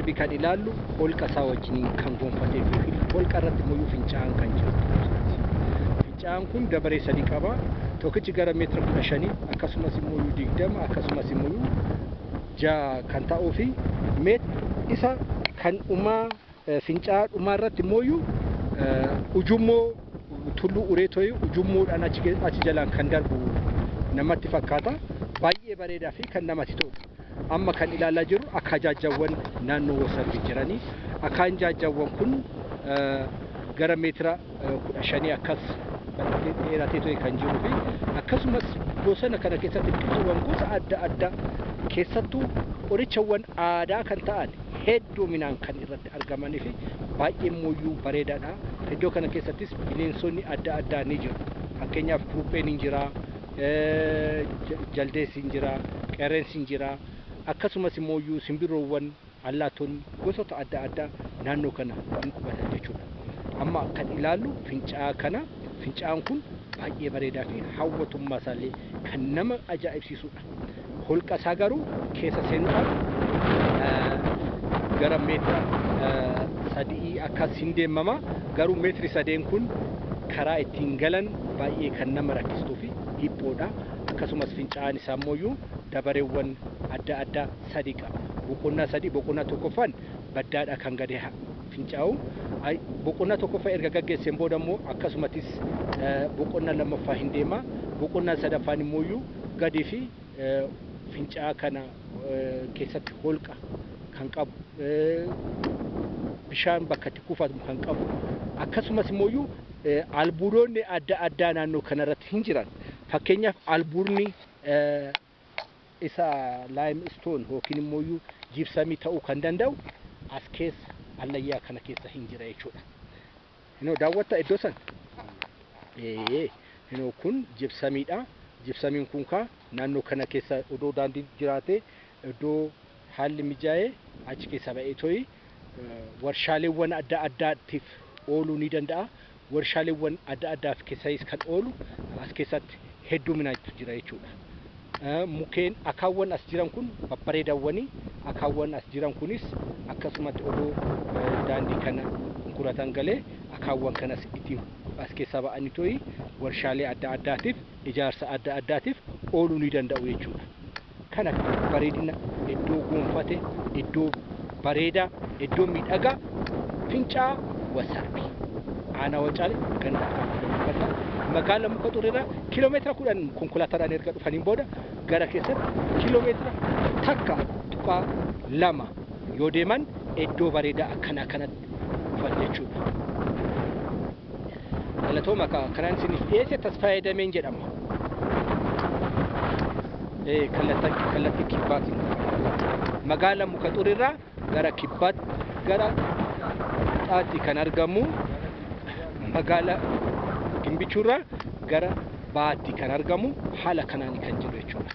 Wasarbii kan ilaallu holqa isaa wajjiniin kan gonfatee fi holqa irratti immoo fincaa'aan kan jiru. Fincaa'aan kun dabaree sadii qaba. Tokkichi gara meetira 15, akkasumas immoo 20, akkasumas immoo 6 kan ta'uu fi isa kan dhumaa fincaa'aa dhumaa irratti immoo ujummoo tulluu ureetoo ujummoodhaan achi jalaan kan darbu namatti fakkaata. Baay'ee bareedaa fi kan namatti tolu. Amma kan ilaalaa jirru akka jaajawwan naannoo Wasarbii jiranii. Akkaan jaajawwan kun gara meetira 15 akkas bal'atee dheeratee ture kan jiruu fi akkasumas bosona kana keessatti biqiltuuwwan gosa adda addaa, keessattuu qorichawwan aadaa kan ta'an hedduminaan kan irratti argamanii fi baay'ee mooyyuu bareedaadha. Iddoo kana keessattis bineensonni adda addaa ni jiru. Fakkeenyaaf kurupheen hin jira, jaldeessi hin jira, qeerrensi hin jira. Akkasumas immoo simbirroowwan, allaattonni gosoota adda addaa naannoo kana hin qubatan jechuudha. Amma kan ilaallu fincaa'aa kana. Fincaa'aan kun baay'ee bareedaa fi hawwatummaa isaallee kan nama ajaa'ibsiisudha. Holqa isaa garuu keessa seenuudhaaf gara meetira 3 akkas hin deemama. Garuu meetiri 3 kun karaa ittiin galan baay'ee kan nama rakkistuu fi dhiphoodha. Akkasumas fincaa'aan isaa immoo dabareewwan adda addaa sadii qaba. Boqonnaa sadii, boqonnaa tokkoffaan baddaadha kan gadi fincaa'u. Boqonnaa tokkoffaa erga gaggeesseen booda immoo akkasumattis boqonnaa lammaffaa hin deema. Boqonnaa sadaffaan immoo gadii fi fincaa'aa kana keessatti holqa kan qabu, bishaan bakka itti kuufatamu kan qabu, akkasumas immoo albuudonni adda addaa naannoo kanarratti hin jiran. Fakkeenyaaf albuudni isa limestone yookiin immoo jibsamii ta'uu kan danda'u as keessa allayyaa kana keessa hin jira jechuudha. Hinoo daawwatta iddoo san? Hinoo kun jibsamiidha. Jibsamiin kun kaa naannoo kana keessa iddoo daandii jiraate, iddoo haalli mijaa'ee achi keessa ba'ee to'i warshaaleewwan adda addaatiif ooluu ni danda'a. Warshaaleewwan adda addaaf keessayis kan oolu as keessatti hedduminaatu jira jechuudha. Mukkeen akaawwan as jiran kun babbareedawwanii, akaawwan as jiran kunis akkasumatti odoo daandii kana konkolaataan galee akaawwan kanas ittiin as keessaa ba'anii to'i warshaalee adda addaatiif, ijaarsa adda addaatiif ooluu ni danda'u jechuudha. Kana bareedina iddoo gonfate, iddoo bareedaa, iddoo miidhagaa fincaa'aa Wasarbii. Aanaa Wacaale, ganda Akaakuu magaala Muka Xurriirraa kiiloomeetira 10 konkolaataadhaan erga dhufaniin booda gara keessatti kiiloomeetira 1.2 yoo deeman iddoo bareedaa akkanaa kanatti dhufan jechuudha. Galatooma, kanaan isiniif dhiyeesse Tasfaayee Dameen jedhama. Kallattii kibbaatiin magaala Muka Xurriirraa gara kibbaatti, gara lixaatti kan argamu, magaala Gimbichuurraa gara baatti kan argamu haala kanaan kan jiru jechuudha.